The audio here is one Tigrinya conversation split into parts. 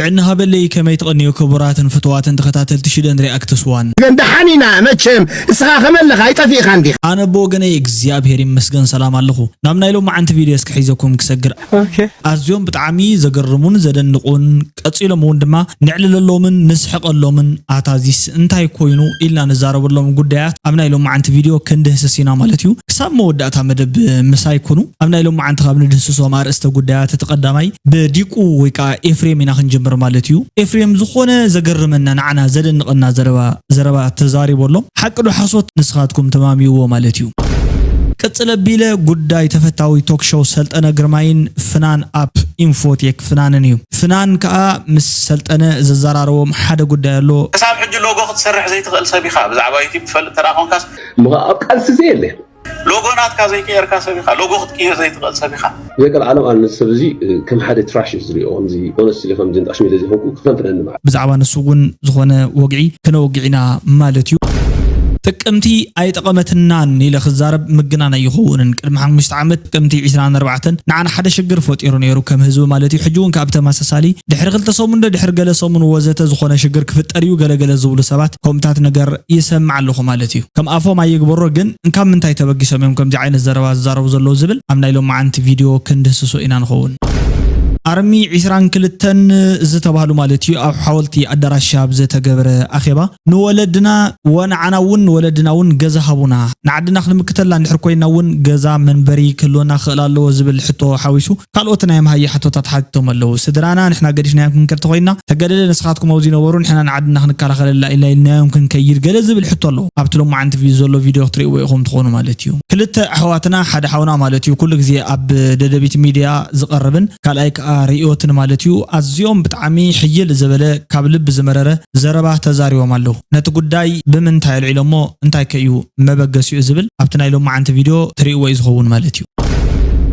ጥዕና ሃበለይ፣ ከመይ ትቐንዩ ክቡራትን ፍቱዋትን ተኸታተልቲ ሽደን ሪኣክትስ ዋን? ግን ደሓን ኢና መቸም፣ እስኻ ከመለኻ ኣይጠፊእኻን ዲኻ? ኣነ ብወገነይ እግዚኣብሔር ይመስገን ሰላም ኣለኹ። ናብ ናይ ሎማዓንቲ ቪድዮ እስከ ሒዘኩም ክሰግር። ኣዝዮም ብጣዕሚ ዘገርሙን ዘደንቑን፣ ቀጺሎም እውን ድማ ንዕልለሎምን ንስሕቐሎምን፣ ኣታዚስ እንታይ ኮይኑ ኢልና ንዛረበሎም ጉዳያት ኣብ ናይ ሎማዓንቲ ቪድዮ ክንድህስስ ኢና ማለት እዩ። ክሳብ መወዳእታ መደብ ምሳይ ኩኑ። ኣብ ናይ ሎማዓንቲ ካብ ንድህስሶም ኣርእስተ ጉዳያት እቲ ቀዳማይ ብዲቁ ወይ ከዓ ኤፍሬም ኢና ክንጅምር ማለት እዩ። ኤፍሬም ዝኾነ ዘገርመና ንዓና ዘደንቐና ዘረባ ዘረባ ተዛሪቡ ኣሎ። ሓቂ ዶ ሓሶት ንስኻትኩም ተማሚዎ ማለት እዩ። ቅጽል ኣቢለ ጉዳይ ተፈታዊ ቶክ ሾው ሰልጠነ ግርማይን ፍናን ኣፕ ኢንፎቴክ ፍናንን እዩ። ፍናን ከኣ ምስ ሰልጠነ ዘዘራረቦም ሓደ ጉዳይ ኣሎ። ክሳብ ሕጂ ሎጎ ክትሰርሕ ዘይትኽእል ሰብ ኢኻ። ብዛዕባ ዩቲብ ትፈልጥ ተደኣ ኮንካስ እሞ ኣብ ቃልሲ ዘየለ ሎጎ ናትካ ዘይቀየርካ ሰብ ኢኻ። ሎጎ ክትቅይር ዘይትኽእል ሰብ ኢኻ። ዘይ ቀልዓለም ኣነ ሰብ እዚ ከም ሓደ ትራሽ እዩ ዝሪኦ። ከምዚ ኦነስትሊ ከምዚ ንጣሽ ሚለ ዘይኮንኩ ክፈንፍነኒ ማለት። ብዛዕባ ንሱ እውን ዝኾነ ወግዒ ክነወግዕ ኢና ማለት እዩ። ጥቅምቲ ኣይጠቐመትናን ኢለ ክዛረብ ምግናን ኣይኸውንን። ቅድሚ ሓሙሽተ ዓመት ጥቅምቲ ዕስራን ኣርባዕተን ንዓና ሓደ ሽግር ፈጢሩ ነይሩ ከም ህዝቢ ማለት እዩ። ሕጂ እውን ካብ ተመሳሳሊ ድሕሪ ክልተ ሰሙን ዶ ድሕሪ ገለ ሰሙን ወዘተ ዝኾነ ሽግር ክፍጠር እዩ ገለገለ ዝብሉ ሰባት ከምኡታት ነገር ይሰምዕ ኣለኹ ማለት እዩ። ከም ኣፎም ኣይግበሮ ግን እንካብ ምንታይ ተበጊሶም እዮም ከምዚ ዓይነት ዘረባ ዝዛረቡ ዘለዉ ዝብል ኣብ ናይ ሎማዓንቲ ቪድዮ ክንድህስሶ ኢና ንኸውን። ኣርሚ ዕስራን ክልተን ዝተባህሉ ማለት እዩ ኣብ ሓወልቲ ኣዳራሽ ኣብ ዝተገበረ ኣኼባ ንወለድና ወንዓና እውን ንወለድና እውን ገዛ ሃቡና፣ ንዓድና ክንምክተላ እንድሕር ኮይና እውን ገዛ መንበሪ ክህልወና ክኽእል ኣለዎ ዝብል ሕቶ ሓዊሱ ካልኦት ናይ መሃያ ሕቶታት ሓቲቶም ኣለዉ። ስድራና ንሕና ገዲፍናዮም ክንከድ ተኾይና ተገደደ ንስኻትኩም ኣብዚ ነበሩ ንሕና ንዓድና ክንከላኸለላ ኢልና ኢልናዮም ክንከይድ ገለ ዝብል ሕቶ ኣለዎ። ኣብቲ ሎማዓንቲ ቪ- ዘሎ ቪድዮ ክትርእይዎ ኢኹም ትኾኑ ማለት እዩ። ክልተ ኣሕዋትና ሓደ ሓውና ማለት እዩ ኩሉ ግዜ ኣብ ደደቢት ሚድያ ዝቐርብን ካልኣይ ከዓ ርእዮትን ማለት እዩ። ኣዝዮም ብጣዕሚ ሕይል ዝበለ ካብ ልቢ ዝመረረ ዘረባ ተዛሪቦም ኣለዉ። ነቲ ጉዳይ ብምንታይ ኣልዒሎሞ እንታይ ከ እዩ መበገሲኡ ዝብል ኣብቲ ናይ ሎማዓንቲ ቪድዮ ትርእይዎ እዩ ዝኸውን ማለት እዩ።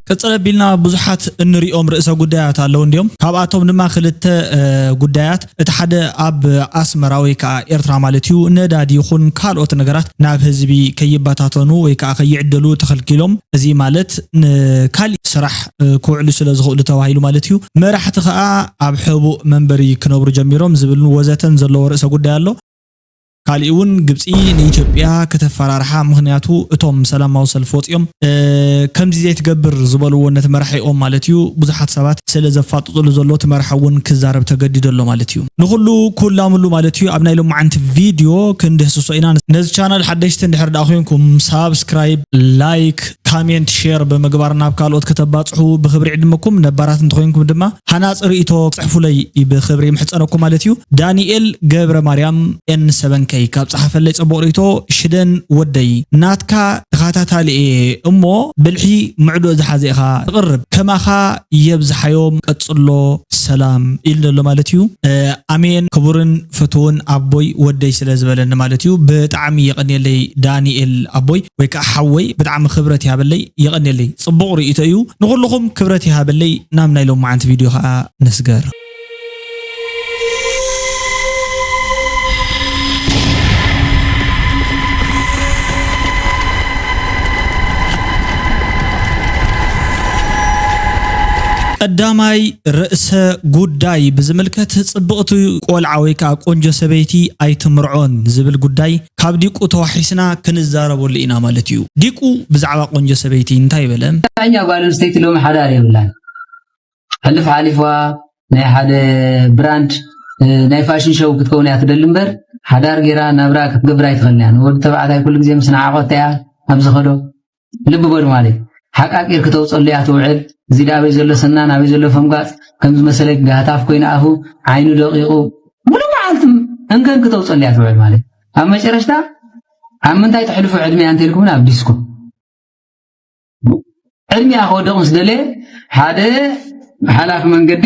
ቅጽል ኣቢልና ብዙሓት እንሪኦም ርእሰ ጉዳያት ኣለዉ እንዲዮም። ካብኣቶም ድማ ክልተ እ፣ ጉዳያት እቲ ሓደ ኣብ ኣስመራ ወይ ከዓ ኤርትራ ማለት እዩ ነዳዲ ይኹን ካልኦት ነገራት ናብ ህዝቢ ከይበታተኑ ወይ ከዓ ከይዕደሉ ተኸልኪሎም፣ እዚ ማለት ንካሊእ ስራሕ እ፣ ክውዕሉ ስለ ዝኽእሉ ተባሂሉ ማለት እዩ። መራሕቲ ከዓ ኣብ ሕቡእ መንበሪ ክነብሩ ጀሚሮም ዝብልን ወዘተን ዘለዎ ርእሰ ጉዳይ ኣሎ። ካሊእ እውን ግብፂ ንኢትዮጵያ ከተፈራርሓ ምኽንያቱ እቶም ሰላማዊ ሰልፊ ወፂኦም እ፣ ከምዚ ዘይትገብር ዝበልዎ ነቲ መራሒኦም ማለት እዩ ብዙሓት ሰባት ስለ ዘፋጥጥሉ ዘሎ እቲ መራሒ እውን ክዛረብ ተገዲዱ ኣሎ ማለት እዩ። ንኹሉ ኩላምሉ ማለት እዩ ኣብ ናይ ሎማዓንቲ ቪድዮ ክንድህስሶ ኢና። ነዚ ቻናል ሓደሽቲ እንድሕር ደኣ ኮይንኩም ሳብስክራይብ፣ ላይክ፣ ካሜንት፣ ሼር ብምግባር ናብ ካልኦት ከተባፅሑ ብክብሪ ዕድመኩም፣ ነባራት እንተኮይንኩም ድማ ሃናፂ ርእይቶ ፅሕፉለይ ብክብሪ ምሕፀነኩም ማለት እዩ። ዳንኤል ገብረ ማርያም ኤን ሰበን ከይ ካብ ፀሓፈለይ ፅቡቕ ርእይቶ ሽደን ወደይ ናትካ ተኸታታሊ እየ እሞ ብልሒ ምዕዶ ዝሓዘ ኢኻ ትቕርብ ከማኻ የብዝሓዮም ቀፅሎ ሰላም ኢሉ ኣሎ ማለት እዩ። ኣሜን ክቡርን ፍትውን ኣቦይ ወደይ ስለ ዝበለኒ ማለት እዩ። ብጣዕሚ የቐንየለይ ዳንኤል ኣቦይ ወይ ከዓ ሓወይ ብጣዕሚ ክብረት ይሃበለይ የቐንየለይ። ፅቡቕ ርእይቶ እዩ። ንኹልኹም ክብረት ይሃበለይ። ናብ ናይ ሎማዓንቲ ቪድዮ ከዓ ንስገር። ቀዳማይ ርእሰ ጉዳይ ብዝምልከት ጽብቕቲ ቆልዓ ወይ ከዓ ቆንጆ ሰበይቲ ኣይትምርዖን ዝብል ጉዳይ ካብ ዲቁ ተዋሒስና ክንዛረበሉ ኢና ማለት እዩ። ዲቁ ብዛዕባ ቆንጆ ሰበይቲ እንታይ በለ? እኛ ጓል ኣንስተይቲ ሎሚ ሓዳር የብላን። ሕልፍ ሓሊፍዋ ናይ ሓደ ብራንድ፣ እ፣ ናይ ፋሽን ሾው ክትከውን እያ ትደሊ እምበር፣ ሓዳር ጌራ ናብራ ክትገብር ኣይትኽእልን እያ። ንወዲ ተባዕታይ ኩሉ ግዜ ምስ ነዓቖታ እያ ኣብ ዝኸዶ። ልቢ በሉ ማለት፣ ሓቃቂር ክተውፀሉ እያ ትውዕል። እዚ ደኣ ኣበይ ዘሎ ሰናን ኣበይ ዘሎ ፈንጓፅ፣ ከም ዝመሰለ ጋህታፍ ኮይኑ ኣፉ፣ ዓይኑ ደቂቑ፣ ሙሉእ መዓልቲ እንከን ክተውፀሉ እያ ትውዕል ማለት። ኣብ መጨረሽታ፣ ኣብ ምንታይ ተሕልፎ ዕድሜ እያ እንተልኩምና፣ ኣብ ዲስኮ። ዕድሚኣ ከወድቕ ምስ ደለየ፣ ሓደ ሓላፊ መንገዲ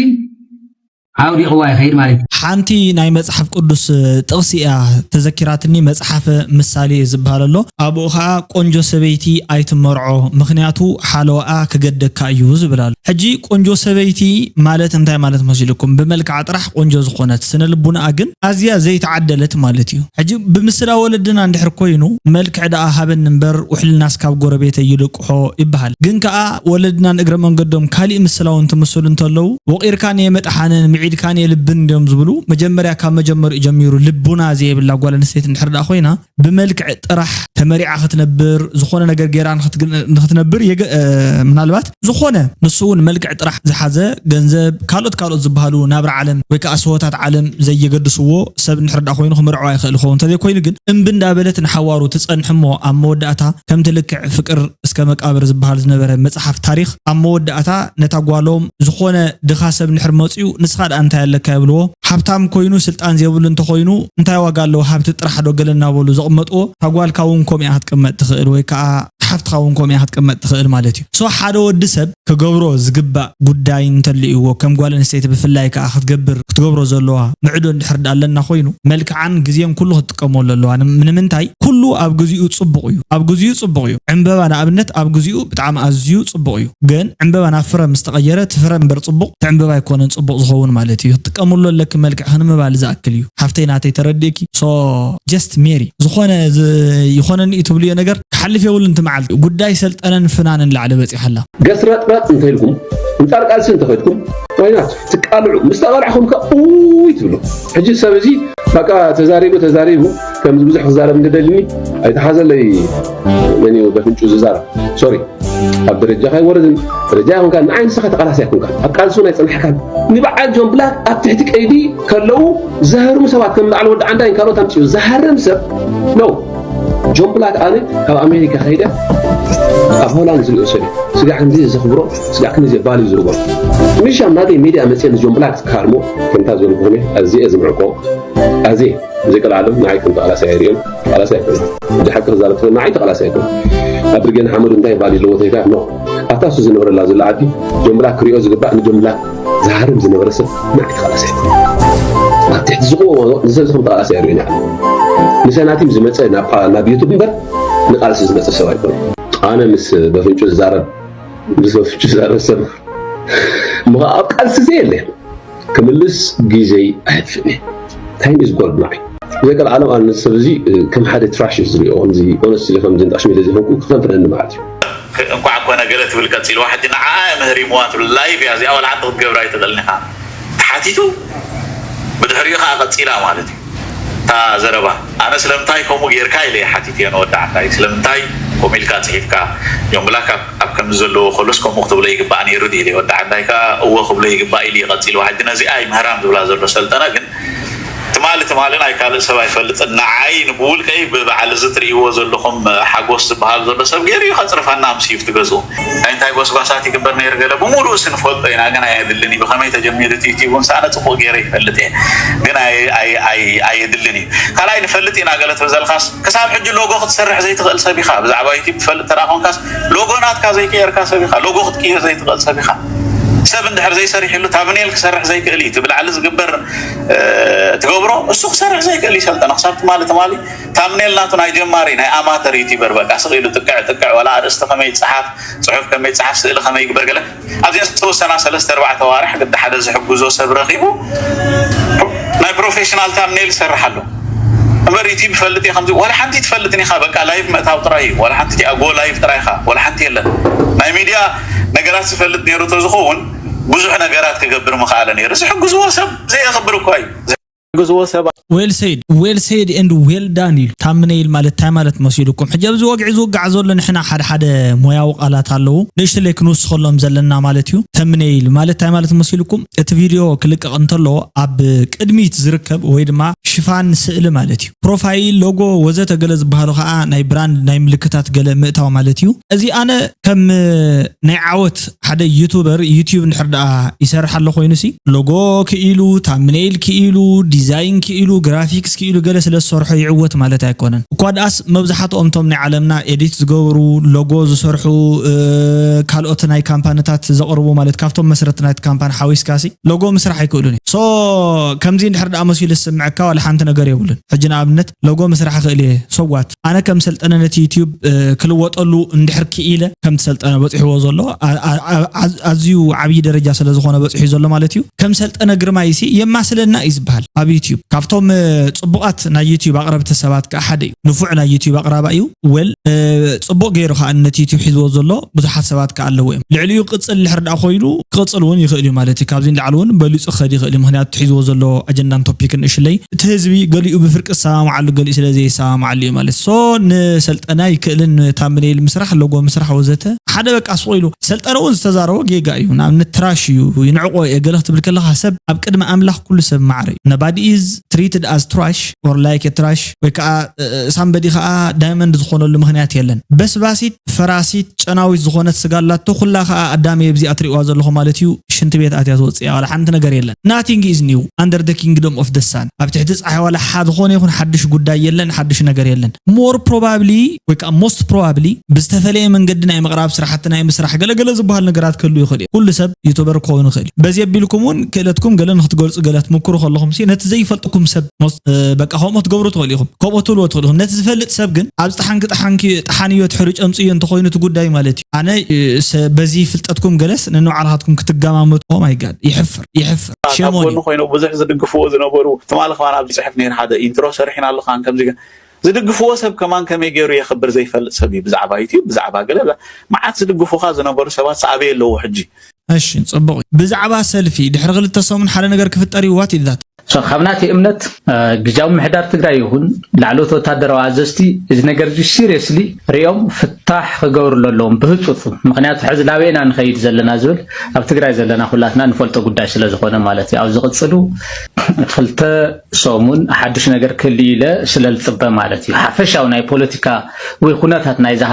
ኣውዲቕዋ ይኸይድ ማለት እዩ። ሓንቲ ናይ መጽሓፍ ቅዱስ ጥቕሲ እያ ተዘኪራትኒ፣ መጽሓፈ ምሳሌ ዝበሃል ኣሎ። ኣብኡ ኸኣ ቆንጆ ሰበይቲ ኣይትመርዖ፣ ምኽንያቱ ሓለዋኣ ክገደካ እዩ ዝብል ኣሎ። ሕጂ ቆንጆ ሰበይቲ ማለት እንታይ ማለት መሲልኩም? ብመልክዓ ጥራሕ ቆንጆ ዝኾነት፣ ስነ ልቡናኣ ግን ኣዝያ ዘይተዓደለት ማለት እዩ። ሕጂ ብምስላ ወለድና እንድሕር ኮይኑ፣ መልክዕ ደኣ ሃበኒ እምበር ውሕልናስ ካብ ጎረቤተይ ይልቅሖ ይበሃል። ግን ከኣ ወለድናን እግረ መንገዶም ካሊእ ምስላ እውን ትምስሉ እንተለዉ፣ ወቒርካ ንየመጥሓንን ምዒ ድካን የልብን እንዲዮም ዝብሉ። መጀመርያ ካብ መጀመሪኡ ጀሚሩ ልቡና ዘይብላ ጓል ኣንስተይቲ እንድሕር ደኣ ኮይና ብመልክዕ ጥራሕ ተመሪዓ ክትነብር፣ ዝኾነ ነገር ገይራ ንኽትግ-፣ ንኽትነብር የገ-፣ እ፣ ምናልባት ዝኾነ ንሱ እውን መልክዕ ጥራሕ ዝሓዘ ገንዘብ፣ ካልኦት ካልኦት ዝበሃሉ ናብራ ዓለም ወይ ከዓ ስሆታት ዓለም ዘየገድስዎ ሰብ እንድሕር ደኣ ኮይኑ ክምርዖ ኣይኽእል ይኸውን። እንተዘይኮይኑ ግን እምቢ እንዳበለት ንሓዋሩ ትጸንሕ እሞ ኣብ መወዳእታ ከምቲ ልክዕ ፍቅር እስከ መቃብር ዝበሃል ዝነበረ መጽሓፍ ታሪኽ ኣብ መወዳእታ ነታ ጓሎም ዝኾነ ድኻ ሰብ እንድሕር መጺኡ ንስኻ ደኣ እንታይ ኣለካ ይብልዎ። ሃብታም ኮይኑ ስልጣን ዘይብሉ እንተኾይኑ እንታይ ዋጋ ኣለዎ ሃብቲ ጥራሕ ዶ ገለ እናበሉ ዘቕመጥዎ። እታ ጓልካ እውን ከምኡ እያ ክትቅመጥ ትኽእል ወይ ከዓ ሓፍትኻ እውን ከምኡ እያ ክትቅመጥ ትኽእል ማለት እዩ። ሶ ሓደ ወዲ ሰብ ክገብሮ ዝግባእ ጉዳይ እንተልዩዎ ከም ጓል ኣንስተይቲ ብፍላይ ከዓ ክትገብር ክትገብሮ ዘለዋ ምዕዶ እንድሕር ዳ ኣለና ኮይኑ መልክዓን ግዜን ኩሉ ክትጥቀመሉ ኣለዋ። ንም-፣ ንምንታይ ኩሉ ኣብ ግዚኡ ጽቡቕ እዩ። ኣብ ግዚኡ ጽቡቕ እዩ። ዕምበባ ንኣብነት ኣብ ግዚኡ ብጣዕሚ ኣዝዩ ጽቡቕ እዩ። ግን ዕምበባ ናብ ፍረ ምስ ተቐየረ እቲ ፍረ እምበር ጽቡቕ እቲ ዕምበባ ኣይኮነን ጽቡቕ ዝኸውን ማለት እዩ። ክትጥቀምሉ ኣለኪ መልክዕ ክንምባል ዝኣክል እዩ። ሓፍተይ ናተይ ተረዲእኪ። ሶ ጀስት ሜሪ ዝኾነ ዝ-፣ ይኾነኒ እዩ ትብልዮ ነገር ክሓልፍ የብሉን። እቲ መዓልቲ ጉዳይ ሰልጠነን ፍናንን ላዕሊ በፂሓ ኣላ። ገስረጥረጥ እንተኢልኩም፣ ምጻር ቃልሲ እንተኸድኩም፣ ዋይናት ትቃልዑ። ምስ ተቃላዕኹም ከ ኡይ ትብሉ። ሕጂ ሰብ እዚ በቃ ተዛሪቡ ተዛሪቡ፣ ከምዚ ብዙሕ ክዛረብ እንደደልኒ ኣይተሓዘለይ። መን እዩ በፍንጩ ዝዛረብ? ሶሪ። ኣብ ደረጃኻ ኣይወረድን። ደረጃ ይኹንካ፣ ንዓይ ንስኻ ተቃላሲ ኣይኮንካ። ኣብ ቃልሲ እውን ኣይጸናሕካን። ንበዓል ጆን ብላክ ኣብ ትሕቲ ቀይዲ ከለዉ ዝሃርሙ ሰባት ከም በዓል ወዲ ዓንዳይን ካልኦት ኣምጺኡ ዝሃርም ሰብ ነው። ጆን ብላክ ኣነ ካብ ኣሜሪካ ከይደ ኣብ ሆላንድ ዝሪኦ ሰብ እዩ። ስጋዕ ክንዲ ዘኽብሮ፣ ስጋዕ ክንዲ ዘባልዩ ዝርጎ። ምሻም ናተይ ሜድያ መጽየ ንጆን ብላክ ዝካርሞ ከምታ ዝበልኩኹም እየ። ኣዝየ እየ ዝምዕቆ። ኣዝየ ዘይቀልዓሎም ንዓይ ከም ተቓላሳይ ኣይርእዮም። ተቓላሳይ ኣይኮነን። እንዲ ሓቂ ክዛረብ ተኾይኑ ንዓይ ተቓላሳይ ኣይኮነን። ኣድርገን ሓመዱ እንታይ ቫልዩ ኣለዎ ተይካ? ኖ። ኣብታ እሱ ዝነበረላ ዘሎ ዓዲ ጆን ብላክ ክሪኦ ዝግባእ ንጆን ብላክ ዝሃርም ዝነበረ ሰብ ንዓይ ተቓላሳይ ኣይኮነን። ኣብ ትሕቲ ዝቕዎ ንሰብ ዝኸም ተቓላሳይ ኣይርእዮን እየ። ንሰናቲም ዝመጸ ናብ ፓ-፣ ናብ ዩቱብ እምበር ንቃልሲ ዝመጸ ሰብ ኣይኮነን። ኣነ ምስ በፍንጩ ዝዛረብ፣ ምስ በፍንጩ ዝዛረብ ሰብ እሞ ኣብ ቃልሲ ዘየለ ክምልስ ግዜይ ኣየጥፍእን እየ። ታይም ኢዝ ጎልድ ንዓይ። ብዘይቀልዓለም ኣነ ሰብ እዚ ከም ሓደ ትራሽ እየ ዝሪኦ። ከምዚ ኦነስትሊ ከምዚ ንጣሽ ሚለ ዘይኮንኩ ክፈንፍነኒ ማለት እዩ። እንኳዕ ኮነ ገለ ትብል ቀጺልዋ። ሕጂ ንዓኣ እየ መህሪምዋ ትብል ላይቭ እያ እዚኣ፣ ዋላ ሓንቲ ክትገብራ ኣይትኽእልን ኢኻ። ተሓቲቱ ብድሕሪኡ ኸዓ ቀጺላ ማለት እዩ እታ ዘረባ። ኣነ ስለምንታይ ከምኡ ጌርካ ኢለ እየ ሓቲተዮ ንወዲ ዓንዳይ። ስለምንታይ ከምኡ ኢልካ ጽሒፍካ? ጆን ብላክ ኣብ ኣብ ከምዚ ዘለዎ ከሎስ ከምኡ ክትብሎ ይግባእ ነይሩ ድዩ ኢለ። ወዲ ዓንዳይ ከኣ እወ ክብሎ ይግባእ ኢሉ እዩ ቀጺሉ። ሕጂ ነዚኣ እዩ ምህራም ዝብላ ዘሎ ሰልጠነ፣ ግን ትማሊ ትማሊ ናይ ካልእ ሰብ ኣይፈልጥን። ንዓይ ንብውልቀይ ብበዓል እዚ ትርእይዎ ዘለኹም ሓጎስ ዝበሃል ዘሎ ሰብ ገይሩ እዩ ከጽርፈና ምስ ዩፍቲ ገዝኡ። ናይ እንታይ ጎስጓሳት ይግበር ነይሩ ገለ ብምሉእስ ንፈልጦ ኢና፣ ግን ኣየድልን እዩ። ብኸመይ ተጀሚሩ እቲ ዩቲዩብ እውን ሳነ ጽቡቕ ገይረ ይፈልጥ እየ፣ ግን ኣየ-፣ ኣየ-፣ ኣየ-፣ ኣየድልን እዩ። ካልኣይ ንፈልጥ ኢና ገለ ትብል ዘለኻስ ክሳብ ሕጂ ሎጎ ክትሰርሕ ዘይትኽእል ሰብ ኢኻ። ብዛዕባ ዩቲዩብ ትፈልጥ ተደኣ ኮንካስ ሎጎ ናትካ ዘይቀየርካ ሰብ ኢኻ። ሎጎ ክትቅይር ዘይትኽእል ሰብ ኢኻ። ሰብ እንድሕር ዘይሰሪሕሉ ታምኔል ክሰርሕ ዘይክእል እዩ። እቲ ብላዕሊ ዝግበር፣ እ፣ ትገብሮ እሱ ክሰርሕ ዘይክእል እዩ። ሰልጠነ ክሳብ ትማሊ ትማሊ ታምኔል ናቱ ናይ ጀማሪ ናይ ኣማተር ዩቲዩበር በቃ ስቕ ኢሉ ጥቅዕ ጥቅዕ ዋላ ኣርእስቲ ከመይ ይጸሓፍ፣ ጽሑፍ ከመይ ይጸሓፍ፣ ስእሊ ከመይ ይግበር ገለ ኣብዚአን ዝተወሰና ሰለስተ ኣርባዕተ ኣዋርሕ ግዲ ሓደ ዝሕግዞ ሰብ ረኺቡ ናይ ፕሮፌሽናል ታምኔል ይሰርሕ ኣሎ። እምበር ዩቲዩብ ይፈልጥ እየ ከምዚ ዋላ ሓንቲ ትፈልጥን ኢኻ። በቃ ላይቭ ምእታው ጥራይ እዩ። ዋላ ሓንቲ እቲኣ ጎ ላይቭ ጥራይ ኢኻ። ዋላ ሓንቲ የለን። ናይ ሚድያ ነገራት ዝፈልጥ ነይሩ ተዝኸውን ብዙሕ ነገራት ክገብር ምኽኣለ ነይሩ። ዝሕግዝዎ ሰብ ዘየኽብር እኳ እዩ። ዝሕግዝዎ ሰብ well said, well said and well done ኢሉ። ታምነይል ማለት እንታይ ማለት መሲሉኩም? ሕጂ ኣብዚ ወግዒ ዝውጋዕ ዘሎ ንሕና ሓደ ሓደ ሞያዊ ቃላት ኣለዉ። ንእሽትለይ ክንውስኸሎም ዘለና ማለት እዩ። ተምነይል ማለት እንታይ ማለት መሲሉኩም? እቲ ቪድዮ ክልቀቕ እንተሎ ኣብ ቅድሚት ዝርከብ ወይ ድማ ሽፋን ስእሊ ማለት እዩ። ፕሮፋይል፣ ሎጎ ወዘተ ገለ ዝበሃሉ ከዓ ናይ ብራንድ ናይ ምልክታት ገለ ምእታው ማለት እዩ። እዚ ኣነ ከም ናይ ዓወት ሓደ ዩቱበር ዩቲዩብ እንድሕር ደኣ ይሰርሕ ኣሎ ኮይኑሲ ሎጎ ክኢሉ፣ ታምኔይል ክኢሉ፣ ዲዛይን ክኢሉ፣ ግራፊክስ ክኢሉ ገለ ስለ ዝሰርሖ ይዕወት ማለት ኣይኮነን። እኳ ደኣስ መብዛሕትኦም እቶም ናይ ዓለምና ኤዲት ዝገብሩ፣ ሎጎ ዝሰርሑ፣ እ፣ ካልኦት ናይ ካምፓንታት ዘቕርቡ ማለት ካብቶም መስረቲ ናይቲ ካምፓኒ ሓዊስካሲ ሎጎ ምስራሕ ኣይክእሉን እዮም። ሶ ከምዚ እንድሕር ደኣ መሲሉ ዝስምዐካ ዋላ ሓንቲ ነገር የብሉን። ሕጂ ንኣብነት ሎጎ ምስራሕ ክእል እየ ሰዋት ኣነ ከም ሰልጠነ ነቲ ዩትዩብ ክልወጠሉ እንድሕር ክኢለ ከምቲ ሰልጠነ በፂሕዎ ዘሎ ኣዝዩ ዓብዪ ደረጃ ስለዝኾነ በፂሑ ዘሎ ማለት እዩ። ከም ሰልጠነ ግርማይሲ የማስለና እዩ ዝበሃል ኣብ ዩትዩብ ካብቶም ፅቡቓት ናይ ዩትዩብ ኣቕረብቲ ሰባት ከዓ ሓደ እዩ። ንፉዕ ናይ ዩትዩብ ኣቕራባ እዩ። ወል ፅቡቕ ገይሩ ከዓ ነቲ ዩትዩብ ሒዝዎ ዘሎ ብዙሓት ሰባት ከዓ ኣለዎ እዮም። ልዕሊኡ ቅፅል ልሕር ዳ ኮይኑ ክቕፅል እውን ይኽእል እዩ ማለት እዩ። ካብዚ ንላዕሊ እውን በሊፁ ክኸድ ይኽእል እዩ። ምክንያቱ ሒዝዎ ዘሎ ኣጀንዳን ቶፒክን እሽለይ እቲ ህዝቢ ገሊኡ ብፍርቂ ዝሰማምዓሉ ገሊኡ ስለ ዘይሰማምዓሉ እዩ ማለት። ሶ ንሰልጠና ይክእልን ታምኔል ምስራሕ፣ ሎጎ ምስራሕ ወዘተ ሓደ በቃ ስቕ ኢሉ ሰልጠነ እውን ዝተዛረቦ ጌጋ እዩ። ንኣብነት ትራሽ እዩ ይንዕቆ እየ ገለ ክትብል ከለካ ሰብ ኣብ ቅድሚ ኣምላኽ ኩሉ ሰብ ማዕረ እዩ። ነባዲ ኢዝ ትሪትድ ኣዝ ትራሽ ኦር ላይክ ትራሽ ወይ ከዓ ሳምበዲ ከዓ ዳይመንድ ዝኾነሉ ምክንያት የለን። በስባሲት ፈራሲት ጨናዊት ዝኾነት ስጋ ኣላቶ ኩላ ከዓ ኣዳም እየ ብዚኣ ትሪእዋ ዘለኹ ማለት እዩ። ሽንቲ ቤት ኣትያ ትወፅእ እያ ዋላ ሓንቲ ነገር የለን። Nothing is new under the kingdom of the sun። ኣብ ትሕቲ ፀሓይ ዋላ ሓደ ዝኾነ ይኹን ሓድሽ ጉዳይ የለን፣ ሓድሽ ነገር የለን። More probably ወይ ከዓ most probably ብዝተፈለየ መንገዲ ናይ ምቕራብ ስራሕቲ ናይ ምስራሕ ገለገለ ዝበሃል ነገራት ክህሉ ይኽእል እዩ። ኩሉ ሰብ ዩቱበር ክኸውን ይኽእል እዩ። በዚ ኣቢልኩም እውን ክእለትኩም ገለ ንክትገልፁ ገለ ትምክሩ ከለኹም ሲ ነቲ ዘይፈልጥኩም ሰብ በቃ ከምኡ ትገብሩ ትኽእሉ ኢኹም፣ ከምኡ ትብልዎ ትኽእሉ ኢኹም። ነቲ ዝፈልጥ ሰብ ግን ኣብ ዝጠሓንኪ ጠሓንኪ ጠሓንዮ ትሕሪ ጨምፅዮ እንተኮይኑ እቲ ጉዳይ ማለት እዩ። ኣነ በዚ ፍልጠትኩም ገለስ ነንባዕልኻትኩም ክትገማመጥዎም ኣይጋድ። ይሕፍር ይሕፍር። ሸሞኒ ኮይኑ ብዙሕ ዝድግፍዎ ዝነበሩ ትማሊ ከማን ኣብዚ ፅሕፍ ነይር ሓደ ኢንትሮ ሰሪሕና ኣለኻን ከምዚ ዝድግፍዎ ሰብ ከማን ከመይ ገይሩ የኽብር ዘይፈልጥ ሰብ እዩ። ብዛዕባ ዩትዩብ ብዛዕባ ገለ መዓት ዝድግፉኻ ዝነበሩ ሰባት ኣበይ ኣለዉ ሕጂ? እሺ ፅቡቕ እዩ። ብዛዕባ ሰልፊ ድሕሪ ክልተ ሰሙን ሓደ ነገር ክፍጠር እዩ what is that? ካብ ናተይ እምነት ግዝያዊ ምምሕዳር ትግራይ ይኹን ላዕለዎት ወታደራዊ ኣዘዝቲ እዚ ነገር እዚ ሲሪየስሊ ሪኦም ፍታሕ ክገብርሉ ኣለዎም ብህፁፁ። ምክንያቱ ሕዚ ላበይ ኢና ንኸይድ ዘለና ዝብል ኣብ ትግራይ ዘለና ኩላትና ንፈልጦ ጉዳይ ስለዝኾነ ማለት እዩ። ኣብ ዝቕፅሉ ክልተ ሰሙን ሓዱሽ ነገር ክህሉ ኢለ ስለዝፅበ ማለት እዩ። ሓፈሻዊ ናይ ፖለቲካ ወይ ኩነታት ናይዛ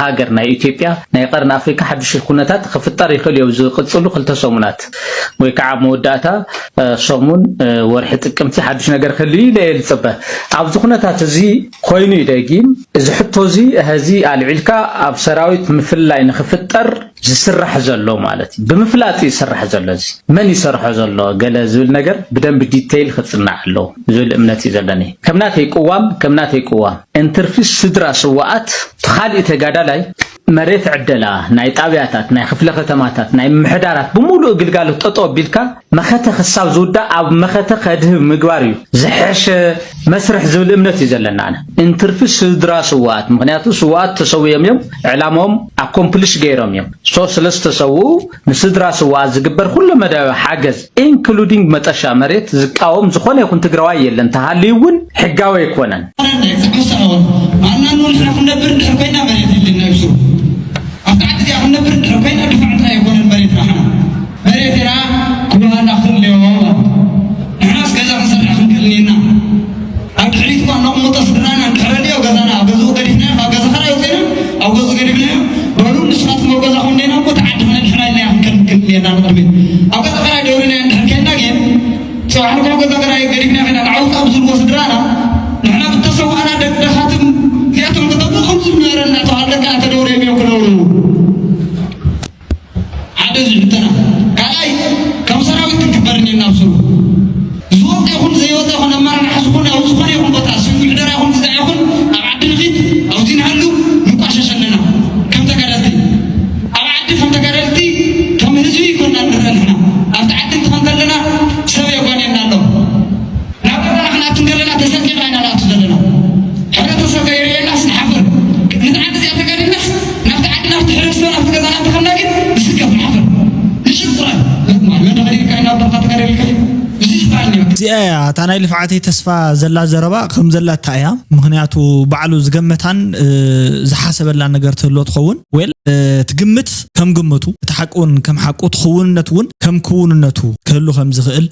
ሃገር ናይ ኢትዮጵያ ናይ ቀርኒ ኣፍሪካ ሓዱሽ ኩነታት ክፍጠር ይኽእል እዩ ዝቕፅሉ ክልተ ሰሙናት ወይ ከዓ መወዳእታ ሰሙን ወርሒ ጥቅምቲ ሓዱሽ ነገር ክህሉ ኢለ እየ ዝፅበ። ኣብዚ ኩነታት እዚ ኮይኑ እዩ ደጊም እዚ ሕቶ እዚ ሕዚ ኣልዒልካ ኣብ ሰራዊት ምፍልላይ ንክፍጠር ዝስራሕ ዘሎ ማለት እዩ። ብምፍላጥ እዩ ዝስራሕ ዘሎ። እዚ መን ይሰርሖ ዘሎ ገለ ዝብል ነገር ብደንቢ ዲተይል ክፅናዕ ኣለዎ ዝብል እምነት እዩ ዘለኒ። ከም ናተይ ቅዋም ከም ናተይ ቅዋም እንትርፊ ስድራ ስዋኣት እቲ ካሊእ ተጋዳላይ መሬት ዕደላ ናይ ጣብያታት ናይ ክፍለ ከተማታት ናይ ምምሕዳራት ብምሉእ ግልጋሎት ጠጠው ኣቢልካ መኸተ ክሳብ ዝውዳእ ኣብ መኸተ ከድህብ ምግባር እዩ ዝሐሸ መስርሕ ዝብል እምነት እዩ ዘለና። ኣነ እንትርፊ ስድራ ስውኣት፣ ምኽንያቱ ስውኣት ተሰዊኦም እዮም፣ ዕላማኦም ኣኮምፕሊሽ ገይሮም እዮም። ሶ ስለ ዝተሰውኡ ንስድራ ስውኣት ዝግበር ኩለ መዳያዊ ሓገዝ ኢንክሉዲንግ መጠሻ መሬት ዝቃወም ዝኾነ ይኹን ትግራዋይ የለን፣ ተሃልዩ እውን ሕጋዊ ኣይኮነን። ማና ንሕና ክንነብር እንድሕር ኮይና መሬት የለን ናይ ብስሩ ኣብቲ ዓዲ እዚኣ ክንነብር እንድሕር ኮይና ድፋዕ ጥራይ ኣይኮነን መሬት ራሕና መሬትና ክበሃላ ክኽእል ኣለዎ ማለት እዩ። ንሕናስ ገዛ ክንሰርሕ ክንክእል እኒና ኣብ ድሕሪት እኳ እነቕምጦ ስድራና እንድሕር ኣልዮ ገዛና ኣብ ገዝኡ ገዲፍናዮ ካብ ገዛ ኸራይ ወፂና ኣብ ገዝኡ ገዲፍናዮ በሉ ንስኻትኩም ኣብ ገዛኹም እኒና እሞ እቲ ዓዲ ክነድሕና ኢልና ክንከል ክንክእል እኒና ንቕድሚት ኣብ ገዛ ኸራይ ደውሪናዮ እንድሕር ኬድና ግን ፅባሕ ንግሆ ገዛ ኸራይ ገዲፍና ኸይና ንዓውት ኣብ ዝብልዎ ስድራና ንሕና ብተሰዋእና ደቂ ደኻትም እዚኣቶም ክጠብቕ ከምዚ ዝነበረ እናተባህለ ደቂ ኣተደውሪዮም እዮም ክነብሩ ሓደ እዚ ሕተና ካልኣይ ካብ ሰራዊት ክንክበር እኒና ኣብ ስሩ ዝወፀ ይኹን ዘይወፀ ይኹን ኣመራርሓ ዝኾነ ኣብ ዝኾነ ይኹን ቦታ ስሙ ምሕደራ ይኹን ግዛዕ ይኹን ኣብ ዓዲ ንኺድ ኣብዚ ንሃሉ ንቋሸሽ ኣለና ከም ተጋደልቲ ኣብ ዓዲ ከም ተጋደልቲ ከም ህዝቢ ይኮና ንረአ ንሕና ኣብቲ ዓዲ እንትኾን ከለና ሰብ የጓንየና ኣሎ ናብ ገዛና ክንኣቱ ከለና ተሰቂቕና ኢና ንኣቱ ዘለና ሕብረተሰብ ከይርእየናስ ንሓፍር ነቲ ዓዲ እዚኣ ተጋዲልናስ ናብቲ ዓዲ ናብቲ ሕብረተሰብ ናብቲ ገዛና እንተኸድና ግን ንስከፍ ንሓፍር ንሽም ጥራይ መን ተኸዲልካ ኢና ኣቦኻ ተጋደልካ እዩ እዚ ዝበሃል ነይሩ እዚኣ እያ እታ ናይ ልፍዓተይ ተስፋ ዘላ ዘረባ ከም ዘላታ እያ ምኽንያቱ ባዕሉ ዝገመታን ዝሓሰበላን ነገር ትህልዎ ትኸውን well እቲ ግምት ከም ግምቱ እቲ ሓቂ እውን ከም ሓቁ እቲ ክውንነት እውን ከም ክውንነቱ ክህሉ ከም ዝኽእል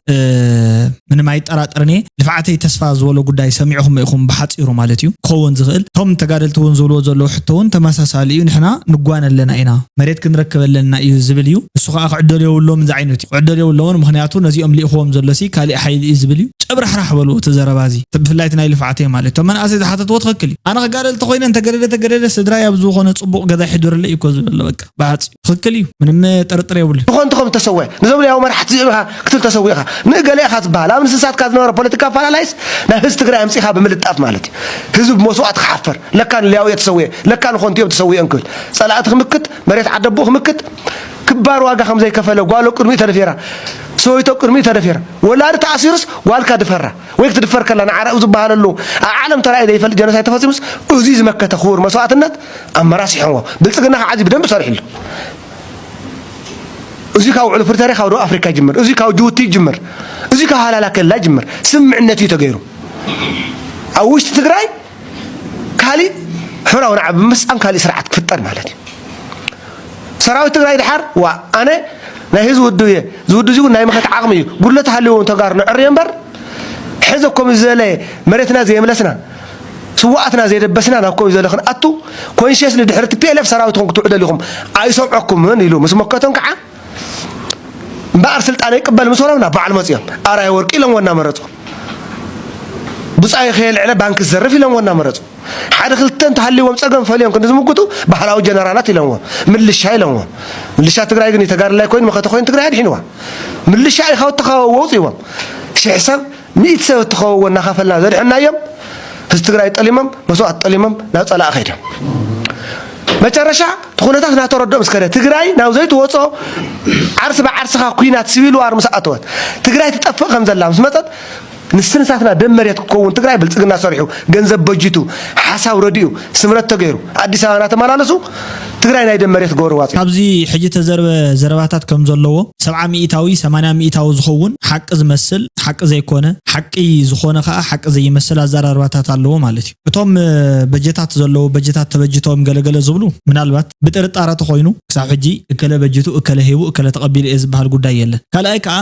ምንም ኣይጠራጠርን እየ። ልፍዓተይ ተስፋ ዝበሎ ጉዳይ ሰሚዕኹም ኢኹም ብሓፂሩ ማለት እዩ ክኸውን ዝኽእል። እቶም ተጋደልቲ እውን ዝብልዎ ዘለዉ ሕቶ እውን ተመሳሳሊ እዩ። ንሕና ንጓነ ኣለና ኢና፣ መሬት ክንረክብ ኣለና እዩ ዝብል እዩ። ንሱ ከዓ ክዕደሉ የብሎምን ዝዓይነቱ እዩ። ክዕደሉ የብሎምን ምኽንያቱ ነዚኦም ልኢኽዎም ዘሎ ሲ ካሊእ ሓይሊ እዩ ዝብል እዩ። ጥብራሕራሕ በልዎ እቲ ዘረባ እዚ። እቲ ብፍላይ እቲ ናይ ልፍዓት እየ ማለት እዩ። እቶም መናእሰይ ዝሓተትዎ ትኽክል እዩ። ኣነ ክጋደል እንተኾይነ እንተገደደ ተገደደ ስድራይ ኣብ ዝኾነ ጽቡቕ ገዛ ይሕድረለይ እዩ እኮ ዝብል ኣሎ በቃ። ብሓጺሩ ትኽክል እዩ። ምንም ጥርጥር የብሉን። ዝኾን ትኾም ተሰወ። ንዞም ያው መራሕቲ እዚኦም ኢኻ ክትብል ተሰዊእኻ። ንእገለ ኢኻ ትበሃል። ኣብ ንስሳትካ ዝነበረ ፖለቲካ ኣፈላላይስ ናይ ህዝቢ ትግራይ ኣምጺእኻ ብምልጣፍ ማለት እዩ። ህዝቢ ብመስዋእቲ ክሓፈር። ለካ ንልያው እየ ተሰዊኤ። ለካ ንኾንቲኦም ተሰዊኦም ክብል። ጸላእቲ ክምክት፣ መሬት ዓደቦ ክምክት፣ ክባር ዋጋ ከም ዘይከፈለ ጓሎ ቅድሚኡ ተደፊራ። ሰበይቶ ቅድሚኡ ተደፊራ። ወላዲ ተኣሲሩስ ጓልካ ድፈራ። ወይ ክትድፈር ከላ ንዓረብ ዝበሃለሉ ኣብ ዓለም ተራእዩ ዘይፈልጥ ጀኖሳይድ ተፈጺሙስ እዚ ዝመከተ ክቡር መስዋእትነት ኣመራሲሖዎ። ብልጽግና ከዓ እዚ ብደንብ ሰሪሕሉ። እዚ ካብ ውዕል ፕሪቶርያ ካብ ደቡብ ኣፍሪካ ይጅምር። እዚ ካብ ጅቡቲ ይጅምር። እዚ ካብ ሃላላ ከላ ይጅምር። ስምምዕነት እዩ ተገይሩ። ኣብ ውሽጢ ትግራይ ካሊእ ሕብራዊ ንዓብ ምስኣን ካሊእ ስርዓት ክፍጠር ማለት እዩ። ሰራዊት ትግራይ ድሓር ዋ ኣነ ናይ ህዝቢ ውድብ እየ። እዚ ውድብ እዚ እውን ናይ መኸት ዓቕሚ እዩ። ጉድለት ሃልዎ ተጋሩ ንዕርዮ እምበር ሕዚ ኮም ዝበለ መሬትና ዘየምለስና ስዋኣትና ዘየደበስና ናብ ኮም ዝበለ ክንኣቱ ኮንሽስ ንድሕሪ ቲ ፒ ኤል ኤፍ ሰራዊትኩም ክትውዕደሉ ኢኹም ኣይሰምዐኩምን ኢሉ ምስ መከቶም ከዓ እምበኣር ስልጣን ይቅበል ምስ በሎም ናብ በዓል መፅኦም ኣራይ ወርቂ ኢሎም ወና መረፁ። ብፃይ ከየልዕለ ባንክ ዝዘርፍ ኢሎም ወና መረፁ። ሓደ ክልተ እንተሃልዎም ፀገም ፈልዮም ክንዲ ዝምጉቱ ባህላዊ ጀነራላት ኢለምዎ። ምልሻ ኢለምዎ። ምልሻ ትግራይ ግን ተጋድላይ ኮይኑ መኸተ ኮይኑ ትግራይ ኣድሒንዋ። ምልሻ ኢኻ ወጥኻ ወውፅዎም። ሽሕ ሰብ ሚእቲ ሰብ እትኸውዎ እናኸፈልና ዘድሕናዮም ህዝቢ ትግራይ ጠሊሞም መስዋእት ጠሊሞም ናብ ፀላእ ከይዶም። መጨረሻ እቲ ኩነታት እናተረድኦም እስከደ ትግራይ ናብ ዘይትወፆ ዓርሲ ብዓርስኻ ኩናት ሲቪል ዋር ምስ ኣተወት ትግራይ ትጠፍእ ከም ዘላ ምስ መፀት ንስንሳትና ደም መሬት ክከውን ትግራይ ብልፅግና ሰሪሑ ገንዘብ በጅቱ ሓሳብ ረዲኡ ስምረት ተገይሩ ኣዲስ ኣበባ እናተመላለሱ ትግራይ ናይ ደም መሬት ገበርዋ። ካብዚ ሕጂ ተዘርበ ዘረባታት ከም ዘለዎ ሰብዓ ሚእታዊ ሰማንያ ሚእታዊ ዝኸውን ሓቂ ዝመስል ሓቂ ዘይኮነ ሓቂ ዝኾነ ከዓ ሓቂ ዘይመስል ኣዘራርባታት ኣለዎ ማለት እዩ። እቶም በጀታት ዘለዉ በጀታት ተበጅቶም ገለገለ ዝብሉ ምናልባት ብጥርጣረ ተኮይኑ ክሳብ ሕጂ እከለ በጅቱ እከለ ሂቡ እከለ ተቐቢሉ እየ ዝበሃል ጉዳይ የለን። ካልኣይ ከዓ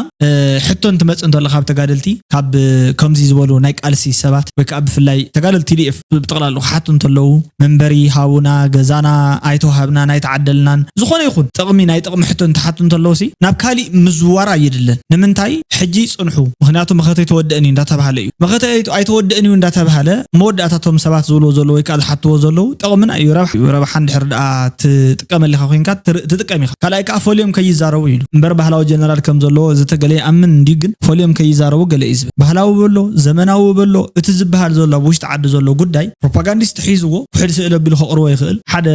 ሕቶ እንትመፅእ እንተሎ ካብ ተጋደልቲ ካብ ከምዚ ዝበሉ ናይ ቃልሲ ሰባት ወይ ከዓ ብፍላይ ተጋደልቲ ቲ ዲ ኤፍ ብጥቕላሉ ክሓቱ እንተለዉ መንበሪ ሃቡና ገዛና ኣይተዋሃብናን ኣይተዓደልናን ዝኾነ ይኹን ጥቕሚ ናይ ጥቕሚ ሕቶ እንትሓቱ እንተለዉ ሲ ናብ ካሊእ ምዝዋር ኣይድለን። ንምንታይ ሕጂ ይፅንሑ ምክንያቱ መኸተ ኣይተወደእን እዩ እንዳተባሃለ እዩ። መኸተ ኣይተወደእን እዩ እንዳተባሃለ መወዳእታቶም ሰባት ዝብልዎ ዘለዉ ወይ ከዓ ዝሓትዎ ዘለዉ ጥቕምና እዩ ረብሓ እዩ። ረብሓ እንድሕር ደኣ ትጥቀመሊኻ ኮይንካ ትር- ትጥቀም ኢኻ። ካልኣይ ከዓ ፈልዮም ከይዛረቡ ኢሉ እምበር ባህላዊ ጀነራል ከም ዘለዎ ዝተገለ ይኣምን እንድዩ ግን ፈልዮም ከይዛረቡ ገለ እዩ ዝብል። ባህላዊ በሎ ዘመናዊ በሎ እቲ ዝበሃል ዘሎ ኣብ ውሽጢ ዓዲ ዘሎ ጉዳይ ፕሮፓጋንዲስት ሒዝዎ ውሕድ ስእል ኣቢሉ ከቕርቦ ይኽእል ሓደ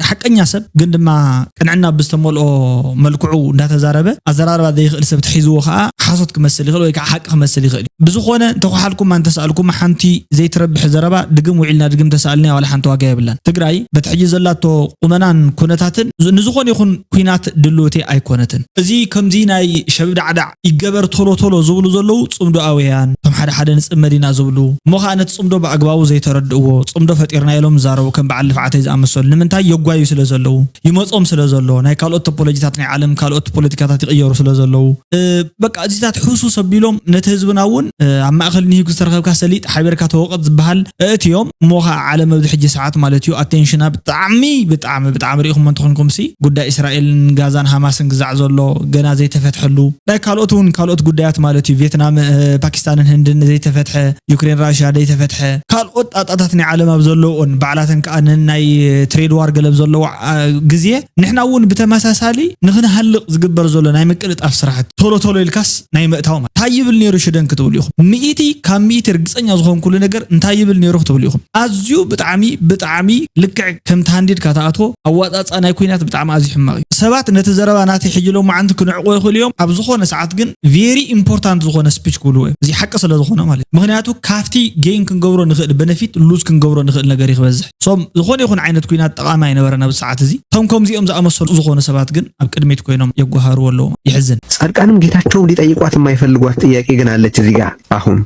ሓቀኛ ሰብ ግን ድማ ቅንዕና ብዝተመልኦ መልክዑ እንዳተዛረበ ኣዘራርባ ዘይኽእል ሰብ ተሒዝዎ ከዓ ሓሶት ክመስል ይኽእል ወይ ከዓ ሓቂ ክመስል ይኽእል እዩ። ብዝኾነ እንተኳሓልኩማ እንተሰኣልኩማ ሓንቲ ዘይትረብሕ ዘረባ ድግም ውዒልና ድግም ተሰኣልና ዋላ ሓንቲ ዋጋ የብላን። ትግራይ በቲ ሕጂ ዘላቶ ቁመናን ኩነታትን ንዝኾነ ይኹን ኲናት ድልውቲ ኣይኮነትን። እዚ ከምዚ ናይ ሸብዳዕዳዕ ይገበር ቶሎ ቶሎ ዝብሉ ዘለዉ ፅምዶ ኣውያን እቶም ሓደ ሓደ ንፅመድ ኢና ዝብሉ እሞ ከዓ ነቲ ፅምዶ ብኣግባቡ ዘይተረድእዎ ፅምዶ ፈጢርና ኢሎም ዝዛረቡ ከም በዓል ልፍዓተይ ዝኣመሰሉ ንምንታይ የጓዩ ስለ ዘለዉ ይመፆም ስለ ዘሎ ናይ ካልኦት ቶፖሎጂታት ናይ ዓለም ካልኦት ፖለቲካታት ይቕየሩ ስለ ዘለዉ በቃ እዚታት ሕሱስ ኣቢሎም ነቲ ህዝብና እውን ኣብ ማእኸል ንሂጉ ዝተረኸብካ ሰሊጥ ሓቢርካ ተወቐጥ ዝበሃል ኣእትዮም እሞ ከዓ ዓለም ኣብዚ ሕጂ ሰዓት ማለት እዩ ኣቴንሽና ብጣዕሚ ብጣዕሚ ብጣዕሚ ርኢኹሞ እንተኾንኩም ሲ ጉዳይ እስራኤልን ጋዛን ሃማስን ግዛዕ ዘሎ ገና ዘይተፈትሐሉ ናይ ካልኦት እውን ካልኦት ጉዳያት ማለት እዩ ቬትናም ፓኪስታንን ህንድን ዘይተፈትሐ ዩክሬን ራሽያ ዘይተፈትሐ ካልኦት ጣጣታት ናይ ዓለም ኣብ ዘለውን ባዕላተን ከዓ ነናይ ትሬድ ዋር ገለብ ዘለዎ ግዜ ንሕና እውን ብተመሳሳሊ ንክንሃልቕ ዝግበር ዘሎ ናይ ምቅልጣፍ ስራሕቲ ቶሎ ቶሎ ኢልካስ ናይ ምእታው ማለት እንታይ ይብል ነይሩ ሽደን ክትብሉ ኢኹም። ሚእቲ ካብ ሚእቲ ርግፀኛ ዝኾንኩሉ ነገር እንታይ ይብል ነይሩ ክትብሉ ኢኹም። ኣዝዩ ብጣዕሚ ብጣዕሚ ልክዕ ከምቲ ሃንዲድካ ትኣትዎ ኣዋፃፃ ናይ ኩናት ብጣዕሚ ኣዝዩ ሕማቕ እዩ። ሰባት ነቲ ዘረባ ናተይ ሕጂ ሎማዓንቲ ክንዕቆ ይኽእሉ እዮም። ኣብ ዝኾነ ሰዓት ግን ቬሪ ኢምፖርታንት ዝኾነ ስፒች ክብልዎ እዮም። እዚ ሓቂ ስለ ዝኾነ ማለት እዩ። ምክንያቱ ካብቲ ጌን ክንገብሮ ንኽእል በነፊት ሉዝ ክንገብሮ ንኽእል ነገር እዩ ክበዝሕ። ሶም ዝኾነ ይኹን ዓይነት ኩናት ጠቓሚ ኣይነበረን ኣብዚ ሰዓት እዚ። እቶም ከምዚኦም ዝኣመሰሉ ዝኾኑ ሰባት ግን ኣብ ቅድሚት ኮይኖም የጓሃርዎ ኣለዉ። የሕዝን። ጻድቃንም ጌታቸውም ሊጠይቋት የማይፈልጓት ጥያቄ ግን አለች እዚህ ጋር አሁን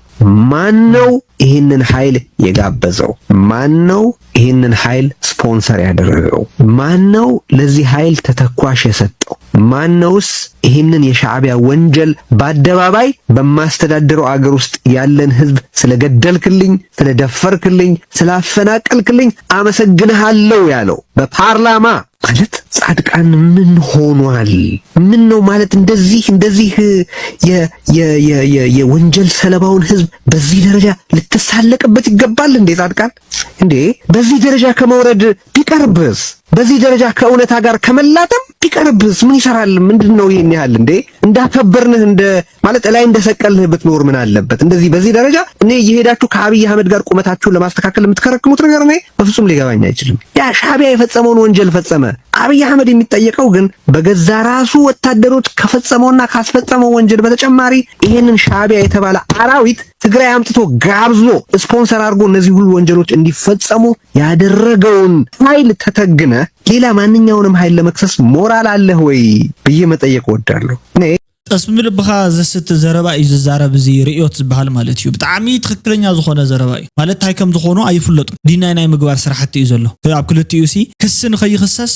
ማን ነው ይህንን ኃይል የጋበዘው? ማን ነው ይህንን ኃይል ስፖንሰር ያደረገው? ማን ነው ለዚህ ኃይል ተተኳሽ የሰጠው? ማን ነውስ ይህንን የሻዕቢያ ወንጀል በአደባባይ በማስተዳደረው አገር ውስጥ ያለን ህዝብ ስለገደልክልኝ፣ ስለደፈርክልኝ፣ ስላፈናቀልክልኝ አመሰግንሃለሁ ያለው? በፓርላማ ማለት ጻድቃን ምን ሆኗል? ምን ነው ማለት እንደዚህ እንደዚህ የ- የ- የ- የ- የወንጀል ሰለባውን ህዝብ በዚህ ደረጃ ልትሳለቅበት ይገባል እንዴ? ጻድቃን እንዴ በዚህ ደረጃ ከመውረድ ቢቀርብስ፣ በዚህ ደረጃ ከእውነታ ጋር ከመላተም ቢቀርብስ ምን ይሰራል? ምንድን ነው ይሄን ያህል እንዴ? እንዳከበርንህ እንደ ማለት ላይ እንደሰቀልንህ ብትኖር ምን አለበት? እንደዚህ በዚህ ደረጃ እኔ እየሄዳችሁ ከአብይ አህመድ ጋር ቁመታችሁን ለማስተካከል የምትከረክሙት ነገር እኔ በፍጹም ሊገባኝ አይችልም። ያ ሻዕቢያ የፈጸመውን ወንጀል ፈጸመ። አብይ አህመድ የሚጠየቀው ግን በገዛ ራሱ ወታደሮች ከፈጸመውና ካስፈጸመው ወንጀል በተጨማሪ ይሄንን ሻዕቢያ የተባለ አራዊት ትግራይ አምጥቶ ጋብዞ ስፖንሰር አድርጎ እነዚህ ሁሉ ወንጀሎች እንዲፈጸሙ ያደረገውን ኃይል ተተግነ ሌላ ማንኛውንም ኃይል ለመክሰስ ሞራል አለህ ወይ ብዬ መጠየቅ እወዳለሁ። እኔ ጠስሚ ልብኻ ዘስት ዘረባ እዩ ዝዛረብ። እዚ ርእዮት ዝበሃል ማለት እዩ። ብጣዕሚ ትኽክለኛ ዝኾነ ዘረባ እዩ። ማለት እንታይ ከም ዝኾኑ ኣይፍለጡን። ዲናይ ናይ ምግባር ስራሕቲ እዩ ዘሎ። ኣብ ክልቲኡ ሲ ክሲ ንኸይኽሰስ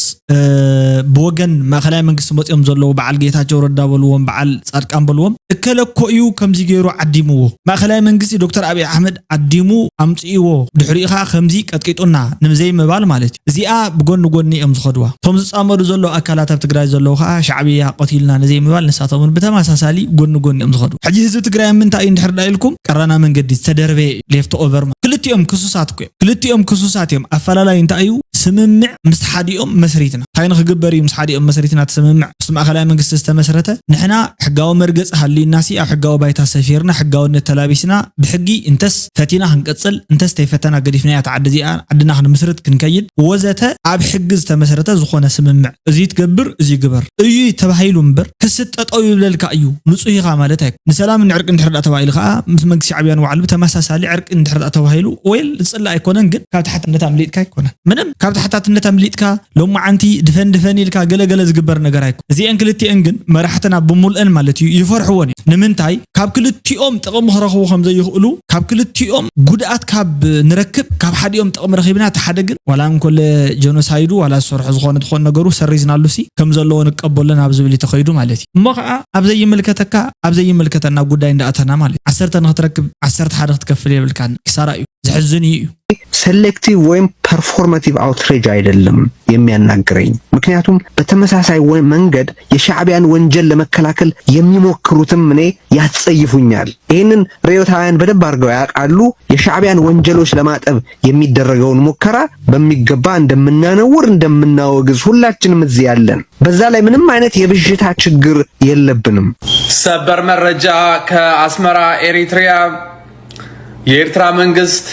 ብወገን ማእኸላይ መንግስቲ መፂኦም ዘለዉ በዓል ጌታቸው ረዳ በልዎም፣ በዓል ፃድቃን በልዎም፣ እከለ እኮ እዩ ከምዚ ገይሩ ዓዲምዎ። ማእኸላይ መንግስቲ ዶክተር ኣብይ ኣሕመድ ዓዲሙ ኣምፅእዎ፣ ድሕሪኡ ከዓ ከምዚ ቀጥቂጡና ንምዘይ ምባል ማለት እዩ። እዚኣ ብጎኒ ጎኒ እዮም ዝኸድዋ። እቶም ዝፃመዱ ዘለዉ ኣካላት ኣብ ትግራይ ዘለዉ ከዓ ሻዕብያ ቆቲልና ንዘይ ምባል ንሳቶም እውን ብተመሳሳሊ ጎኒ ጎኒ እዮም ዝኸዱ። ሕጂ ህዝቢ ትግራይ ኣብ ምንታይ እዩ እንድሕር ዳ ኢልኩም ቀራና መንገዲ ዝተደርበየ እዩ። ሌፍት ኦቨር ክልቲኦም ክሱሳት እኮ እዮም። ክልቲኦም ክሱሳት እዮም። ኣፈላላይ እንታይ እዩ? ስምምዕ ምስ ሓዲኦም መስሪትና። እንታይ ንክግበር እዩ ምስ ሓዲኦም መስሪትና እቲ ስምምዕ? ምስ ማእኸላይ መንግስቲ ዝተመስረተ ንሕና ሕጋዊ መርገፂ ሃልዩናሲ ኣብ ሕጋዊ ባይታ ሰፊርና ሕጋውነት ተላቢስና ብሕጊ እንተስ ፈቲና ክንቀፅል እንተስ ተይፈተና ገዲፍናያ እታ ዓዲ እዚኣ ዓድና ክንምስርት ክንከይድ ወዘተ ኣብ ሕጊ ዝተመስረተ ዝኾነ ስምምዕ እዚ ትገብር እዚ ግበር እዩ ተባሂሉ እምበር ክሲ ጠጠው ይብለልካ እዩ ንፁህ ኢኻ ማለት ኣይኮ ንሰላምን ዕርቂ እንድሕር ዳ ተባሂሉ ከዓ ምስ መንግስቲ ሻዕብያን ዋዕሉ ብተመሳሳሊ ዕርቂ እንድሕር ዳ ተባሂሉ ወይል ዝፅላእ ኣይኮነን ግን ካብ ተሓታትነት ኣምሊጥካ ኣይኮነን ምንም ካብ ተሓታትነት ኣምሊጥካ ሎማዓንቲ ድፈን ድፈን ኢልካ ገለገለ ዝግበር ነገር ኣይኮ እዚአን ክልቲአን ግን መራሕትና ብሙልአን ማለት እዩ ይፈርሕዎን እዩ ንምንታይ ካብ ክልቲኦም ጥቕሚ ክረኽቡ ከም ዘይኽእሉ ካብ ክልቲኦም ጉድኣት ካብ ንረክብ ካብ ሓዲኦም ጥቕሚ ረኺብና እቲ ሓደ ግን ዋላ እንኮለ ጀኖሳይዱ ዋላ ዝሰርሖ ዝኾነ ትኾን ነገሩ ሰሪዝናሉ ሲ ከም ዘለዎ ንቀበሎ ናብ ዝብል ተኸይዱ ማለት እዩ እሞ ከዓ ኣብ ዘይምልከተካ ኣብ ዘይምልከተና ጉዳይ እንዳኣተና ማለት እዩ ዓሰርተ ንክትረክብ ዓሰርተ ሓደ ክትከፍል የብልካን ኪሳራ እዩ ዘሕዝን እዩ selective ወይም performative outrage አይደለም የሚያናግረኝ። ምክንያቱም በተመሳሳይ መንገድ የሻዕቢያን ወንጀል ለመከላከል የሚሞክሩትም እኔ ያጸይፉኛል። ይህንን ርዕዮታውያን በደንብ አድርገው ያውቃሉ። የሻዕቢያን ወንጀሎች ለማጠብ የሚደረገውን ሙከራ በሚገባ እንደምናነውር እንደምናወግዝ ሁላችንም እዚህ ያለን በዛ ላይ ምንም አይነት የብዥታ ችግር የለብንም። ሰበር መረጃ ከአስመራ ኤሪትሪያ። የኤርትራ መንግስት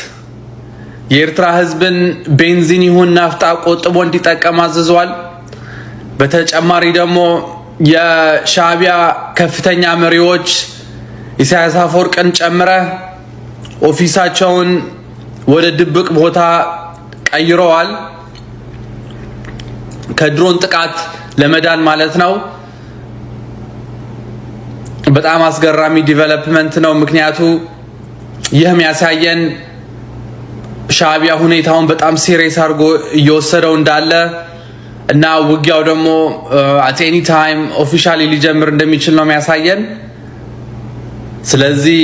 የኤርትራ ህዝብን ቤንዚን ይሁን ናፍጣ ቆጥቦ እንዲጠቀም አዝዟል። በተጨማሪ ደግሞ የሻዕቢያ ከፍተኛ መሪዎች ኢሳያስ አፈወርቅን ጨምረ ኦፊሳቸውን ወደ ድብቅ ቦታ ቀይረዋል። ከድሮን ጥቃት ለመዳን ማለት ነው። በጣም አስገራሚ ዲቨሎፕመንት ነው። ምክንያቱ ይህ የሚያሳየን ሻዕቢያ ሁኔታውን በጣም ሲሪየስ አድርጎ እየወሰደው እንዳለ እና ውጊያው ደግሞ at any time officially ሊጀምር እንደሚችል ነው የሚያሳየን። ስለዚህ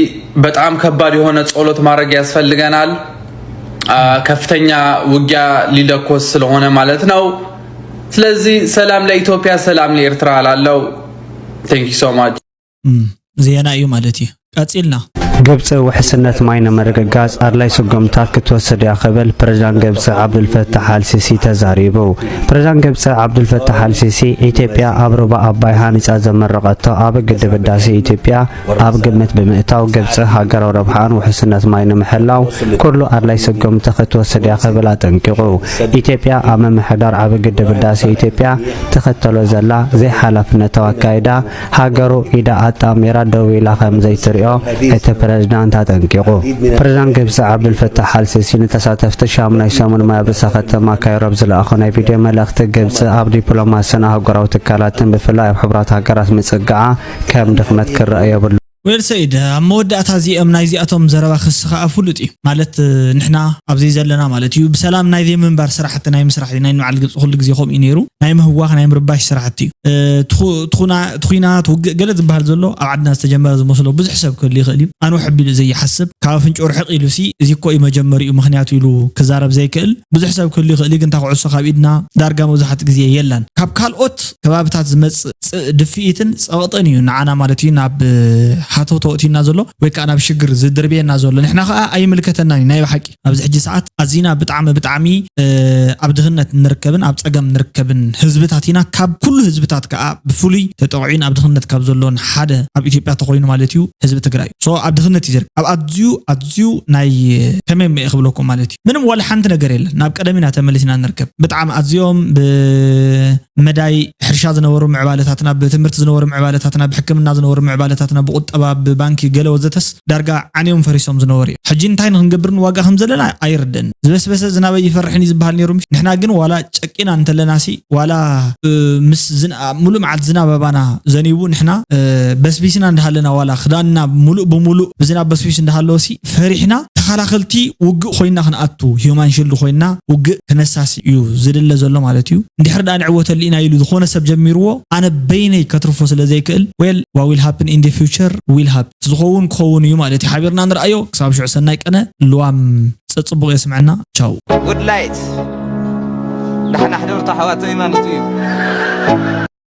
በጣም ከባድ የሆነ ጸሎት ማድረግ ያስፈልገናል። ከፍተኛ ውጊያ ሊለኮስ ስለሆነ ማለት ነው። ስለዚህ ሰላም ለኢትዮጵያ፣ ሰላም ለኤርትራ እላለሁ። Thank you so much። ዜና እዩ ማለት እዩ። ቀጺልና ግብጺ ውሕስነት ማይ ንምርግጋጽ ኣድላይ ስጉምታት ክትወስድ እያ ክብል ፕሬዝዳንት ግብጺ ዓብዱልፈታሕ ኣልሲሲ ተዛሪቡ። ፕሬዝዳንት ግብጺ ዓብዱልፈታሕ ኣልሲሲ ኢትዮጵያ ኣብ ሩባ ኣባይ ሃኒጻ ዘመረቐቶ ኣብ ግድብ ህዳሴ ኢትዮጵያ ኣብ ግምት ብምእታው ግብጺ ሃገራዊ ረብሓኣን ውሕስነት ማይ ንምሕላው ኩሉ ኣድላይ ስጉምቲ ክትወስድ እያ ክብል ኣጠንቂቑ። ኢትዮጵያ ኣብ ምምሕዳር ዓቢ ግድብ ህዳሴ ኢትዮጵያ ትኽተሎ ዘላ ዘይሓላፍነታዊ ኣካይዳ ሃገሩ ኢዳ ኣጣሚራ ደው ኢላ ከም ዘይትሪኦ እቲ ፕረዚዳንት ኣጠንቂቑ። ፕረዚዳንት ግብጺ ዓብዱልፈታሕ ኣልሲሲ ንተሳተፍቲ ሻሙናይ ሰሙን ማይ ኣብ ርእሰ ከተማ ካይሮ ኣብ ዝለኣኾ ናይ ቪድዮ መልእኽቲ ግብጺ ኣብ ዲፕሎማስን ኣህጉራዊ ትካላትን ብፍላይ ኣብ ሕቡራት ሃገራት ምጽግዓ ከም ድኽመት ክረኣ የብሉ። ወል ሰይድ ኣብ መወዳእታ እዚኦም ናይዚኣቶም ዘረባ ክሲ ከዓ ፍሉጥ እዩ ማለት ንሕና ኣብዚ ዘለና ማለት እዩ ብሰላም ናይ ዘይምንባር ስራሕቲ ናይ ምስራሕ ናይ ንባዕል ግብፂ ኩሉ ግዜ ከምኡ እዩ ነይሩ ናይ ምህዋኽ ናይ ምርባሽ ስራሕቲ እዩ ትኹናት ውግእ ገለ ዝበሃል ዘሎ ኣብ ዓድና ዝተጀመረ ዝመስሎ ብዙሕ ሰብ ክህሉ ይኽእል እዩ ኣነ ውሕብ ኢሉ ዘይሓስብ ካብ ኣፍንጭኡ ርሕቕ ኢሉ ሲ እዚ እኮ እዩ መጀመሪኡ ምክንያቱ ኢሉ ክዛረብ ዘይክእል ብዙሕ ሰብ ክህሉ ይኽእል እዩ ግን እታ ኩዕሶ ካብ ኢድና ዳርጋ መብዛሕትኡ ግዜ የላን ካብ ካልኦት ከባብታት ዝመፅእ ድፍኢትን ፀቕጥን እዩ ንዓና ማለት እዩ ናብ ሃተው ተወእትዩና ዘሎ ወይ ከዓ ናብ ሽግር ዝድርብየና ዘሎ ንሕና ከዓ ኣይምልከተናን እዩ ናይ ብሓቂ ኣብዚ ሕጂ ሰዓት ኣዚና ብጣዕሚ ብጣዕሚ ኣብ ድኽነት ንርከብን ኣብ ፀገም ንርከብን ህዝብታት ኢና ካብ ኩሉ ህዝብታት ከዓ ብፍሉይ ተጠቕዑን ኣብ ድኽነት ካብ ዘሎን ሓደ ኣብ ኢትዮጵያ ተኾይኑ ማለት እዩ ህዝቢ ትግራይ ሶ ኣብ ድኽነት እዩ ዝርከብ ኣብ ኣዝዩ ኣዝዩ ናይ ከመይ መየ ክብለኩም ማለት እዩ ምንም ዋላ ሓንቲ ነገር የለን ናብ ቀደም ኢና ተመሊስና ንርከብ ብጣዕሚ ኣዝዮም ብ መዳይ ሕርሻ ዝነበሩ ምዕባለታትና ብትምህርቲ ዝነበሩ ምዕባለታትና ብሕክምና ዝነበሩ ምዕባለታትና ብቁጠባ ብባንኪ ገለ ወዘተስ ዳርጋ ዓንዮም ፈሪሶም ዝነበሩ እዮም ሕጂ እንታይ ንክንገብር ንዋጋ ከም ዘለና ኣይርደን ዝበስበሰ ዝናበ ይፈርሕን እዩ ዝበሃል ነይሩ ምሽ ንሕና ግን ዋላ ጨቂና እንተለና ሲ ዋላ ምስ ሙሉእ መዓልቲ ዝናብ ኣባና ዘኒቡ ንሕና በስቢስና እንዳሃለና ዋላ ክዳንና ሙሉእ ብሙሉእ ብዝናብ በስቢስ እንዳሃለወ ሲ ፈሪሕና ተኸላኸልቲ ውግእ ኮይና ክንኣቱ human shield ኮይና ውግእ ክነሳሲ እዩ ዝድለ ዘሎ ማለት እዩ እንድሕር ደኣ ንዕወተሉ ኢና ኢሉ ዝኾነ ሰብ ጀሚርዎ ኣነ በይነይ ከትርፎ ስለ ዘይክእል well what will happen in the future will happen ዝኸውን ክኸውን እዩ ማለት እዩ ሓቢርና ንርኣዮ ክሳብ ሽዑ ሰናይ ቀነ ልዋም ፀፅቡቕ የስምዐና ቻው Good light ዳሕና ሕደርቶ ኣሕዋተይ ማለት እዩ